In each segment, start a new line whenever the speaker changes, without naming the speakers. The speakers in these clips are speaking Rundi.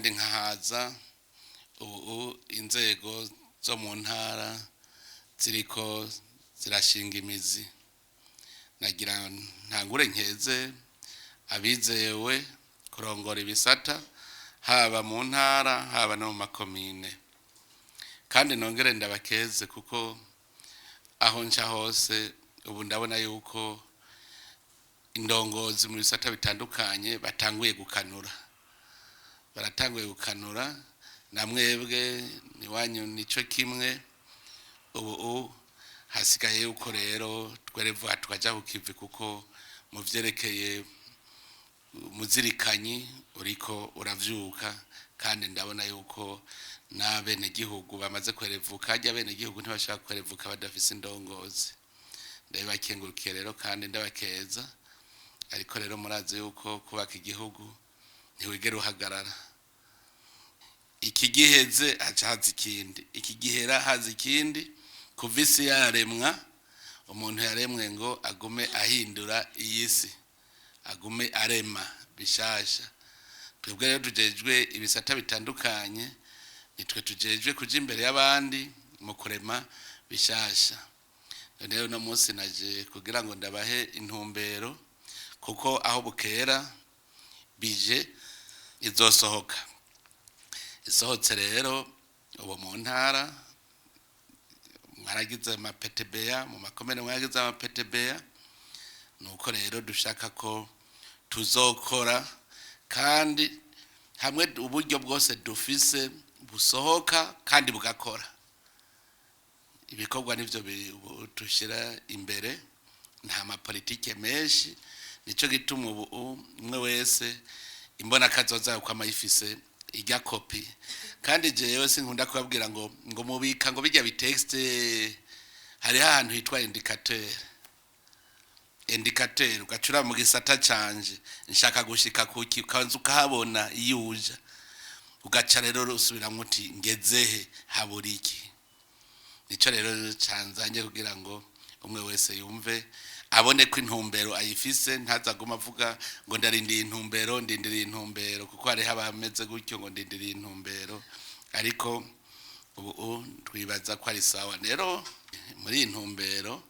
Kandi nkahaza ubu inzego zo mu ntara ziriko zirashinga imizi. Nagira ntangure nkeze abizewe kurongora ibisata, haba mu ntara, haba no mu makomine. Kandi nongere ndabakeze, kuko aho nca hose ubu ndabona yuko indongozi mu bisata bitandukanye batanguye gukanura, baratanguye gukanura. Na mwebwe niwanyu nico kimwe. Ubu hasigaye yuko rero twerevuga tukaja ku kivi, kuko mu vyerekeye umuzirikanyi uriko uravyuka. Kandi ndabona yuko n'abenegihugu bamaze kwerevuka. Harya abenegihugu ntibashaka kwerevuka badafise indongozi. Ndabibakengurukiye rero kandi ndabakeza. Ariko rero murazi yuko kubaka igihugu ntiwigera uhagarara. Iki giheze haca haza ikindi, iki gihera haza ikindi. Kuva isi yaremwa, umuntu yaremwe ngo agume ahindura iyi si, agume arema bishasha. Twebwe rero tujejwe ibisata bitandukanye, nitwe tujejwe kuja imbere y'abandi mu kurema bishasha. Rero uno munsi naje kugira ngo ndabahe intumbero, kuko aho bukera bije izosohoka. Isohotse rero, ubu mu ntara mwaragize ama PTBA, mu makomine mwaragize ama PTBA. Nuko rero dushaka ko tuzokora kandi hamwe uburyo bwose dufise busohoka kandi bugakora ibikorwa. Nivyo dushyira imbere, nta mapolitike menshi. Nico gituma ubu umwe wese imbona kazoza uko amayifise ijya kopi. Kandi jewe sinkunda kubabwira ngo mubika ngo bijya bi textes. Hariho ahantu hitwa indicateur. Indicateur ugacura mu gisata canje nshaka gushika kuki, ukabanza ukahabona iyo uja, ugaca rero usubiramwo uti: "Ngezehe? Habura iki?" Nico rero canzanye, kugira ngo umwe wese yumve, abone ko intumbero ayifise, ntazaguma avuga ngo ndarindiye intumbero, ndindiriye intumbero, kuko hariho abameze gutyo ngo ndindiriye intumbero. Ariko ubu twibaza ko ari sawa. Rero muri iyi ntumbero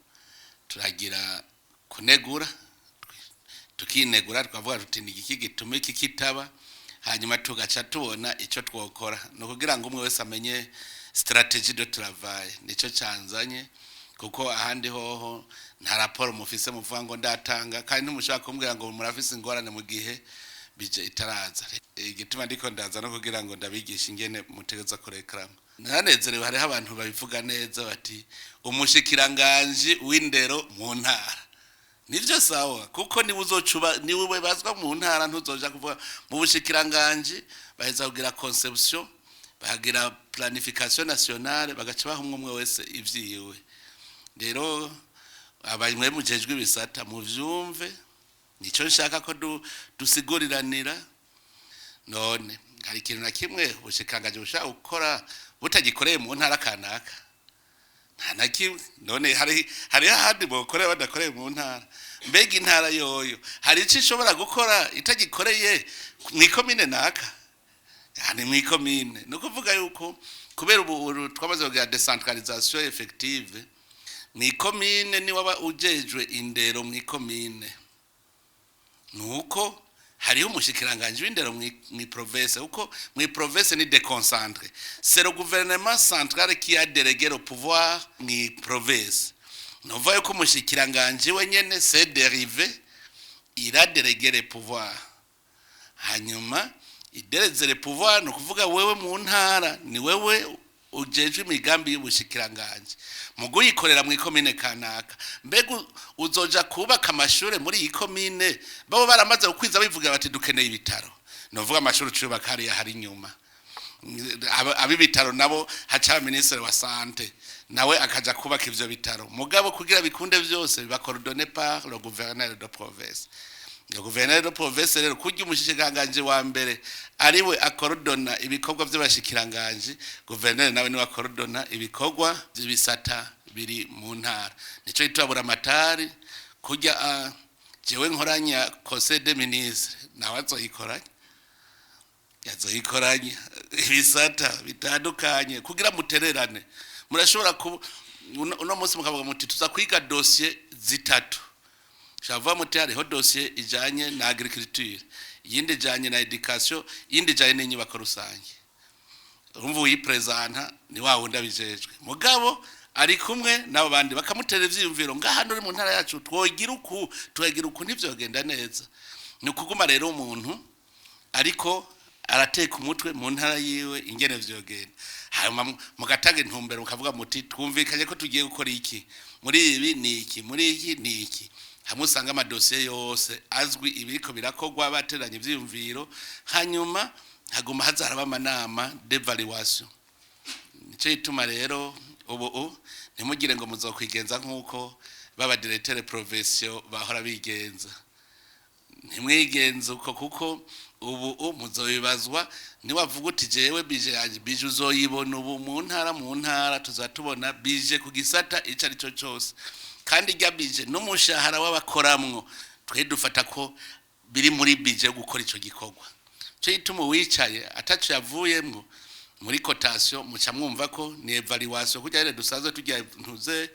turagira kunegura, tukinegura, tukavuga tuti: "Ni igiki gituma iki kitaba?" Hanyuma tugaca tubona icyo twokora. Ni ukugira ngo umwe wese amenye stratégie de travail. Nicyo canzanye, kuko ahandi hoho nta raporo mufise muvuga ngo ndatanga, kandi ntimushobora kumbwira ngo murafise ingorane mu gihe bije itaraza. Igituma ndiko ndaza no kugira ngo ndabigishe ingene mutegeza kurekrama. Naranezerewe, hariho abantu babivuga neza bati: "Umushikiranganji w'indero mu ntara." Nivyo, sawa, kuko niwe uzocuba, niwe bazwa mu ntara. Ntuzoja kuvuga mu bushikiranganji. Baheza kugira conception, bahagira planification nationale, bagaca baha umwe umwe wese ivyiwe. Rero abamwe mujejwe ibisata muvyumve, nico nshaka ko dusiguriranira. None hari ikintu na kimwe ubushikiranganji bushaka gukora butagikoreye mu ntara kanaka? Nta na kimwe. None hari ahandi bokorera badakoreye mu ntara? Mbega intara yoyo hari icyo ishobora gukora itagikoreye mw'ikomine naka? Ni mw'ikomine. Ni ukuvuga yuko kubera ubu twamaze kugira décentralisation effective, mw'ikomine ni waba ujejwe indero mw'ikomine, nuko hariho umushikiranganji w'indero mwi province, kuko mwi province ni déconcentré. C'est le gouvernement central qui a délégué le pouvoir mwi province. Nuvuga yuko umushikiranganji we nyene, c'est dérivé, il a délégué le pouvoir. Hanyuma idereze le pouvoir, ni ukuvuga wewe mu ntara ni wewe ujejwe imigambi y'ubushikiranganji mu guyikorera mu ikomine kanaka. Mbega uzoja kubaka amashure muri iyi komine babo baramaze gukwiza bivuga bati: "Dukeneye ibitaro"? Nuvuga amashuri ucubaka hariya hari inyuma ab'ibitaro nabo haca ministre wa santé, nawe akaja kubaka ivyo bitaro. Mugabo kugira bikunde, vyose biba coordonné par le gouverneur de province. Le gouverneur de province rero, kurya umushikiranganji wa mbere ariwe akordona ibikorwa vy'abashikiranganji, gouverneur nawe niwe akordona ibikorwa vy'ibisata biri mu ntara. Nico gituma buramatari kurya jewe nkoranya conseil des ministres, nawe azoyikoranya. Yazoyikoranya ibisata bitandukanye kugira mutererane. Murashobora kuba uno munsi mukavuga muti tuza kwiga dossier zitatu. Shavuga muti hariho dossier ijanye na agriculture, iyindi ijanye na education, iyindi ijanye n'inyubako rusange. Urumva uyipresenta ni wa wundi abijejwe, mugabo ari kumwe n'abo bandi bakamutera ivyiyumviro: ngaha uri mu ntara yacu twogira uku, tukagira uku, ntivyogenda neza. Ni ukuguma rero umuntu ariko arateka umutwe mu ntara yiwe ingene vyogenda, hanyuma mugatanga intumbero, mukavuga muti twumvikanye ko tugiye gukora iki, muri ibi ni iki, muri iki ni iki. Hamwe usanga amadosiye yose azwi, ibiriko birakorwa, bateranye ivyiyumviro, hanyuma haguma hazaraba amanama d'évaluation. Nico gituma rero ubu ntimugire ngo muzokwigenza nk'uko baba directeur provincial bahora bigenza. Ntimwigenze uko, kuko ubu muzobibazwa. Niwavuga uti jewe budget yanje, budget uzoyibona ubu mu ntara tuzatubona budget ku gisata ico ari cyo cyose, kandi irya budget n'umushahara w'abakoramwo twe dufata ko biri muri budget yo gukora ico gikorwa. Cyo gituma uwicaye ataco yavuyemwo muri cotation, muca mwumva ko ni évaluation, kugira rero dusanzwe tujya ntuze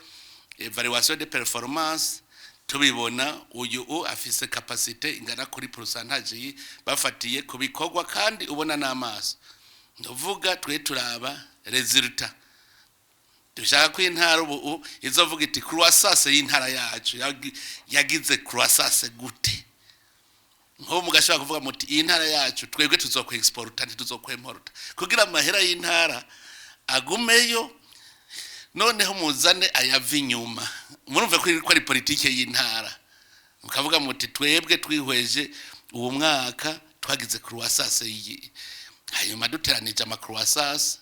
évaluation de performance, tubibona uyu afise capacité ingana kuri pourcentage yi bafatiye ku bikorwa, kandi ubona n'amaso. Ndavuga twe turaba résultat. Dushaka ko intara ubu izovuga iti croissance y'intara yacu yagize croissance gute. Nk'ubu mugashobora kuvuga muti iyi ntara yacu twebwe tuzokwe exporta, ntituzokwe importa, kugira amahera y'intara agumeyo, noneho muzane ayava inyuma. Murumva ko ari politike y'intara, mukavuga muti twebwe twihweje uwo mwaka twagize croissance iyi, hanyuma duteranije ama croissance.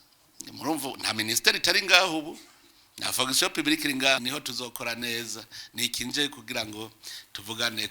Murumva nta ministeri itari ngaho ubu, nta fonction publique iri ngaho, niho tuzokora neza. Ni ikinje kugira ngo tuvugane.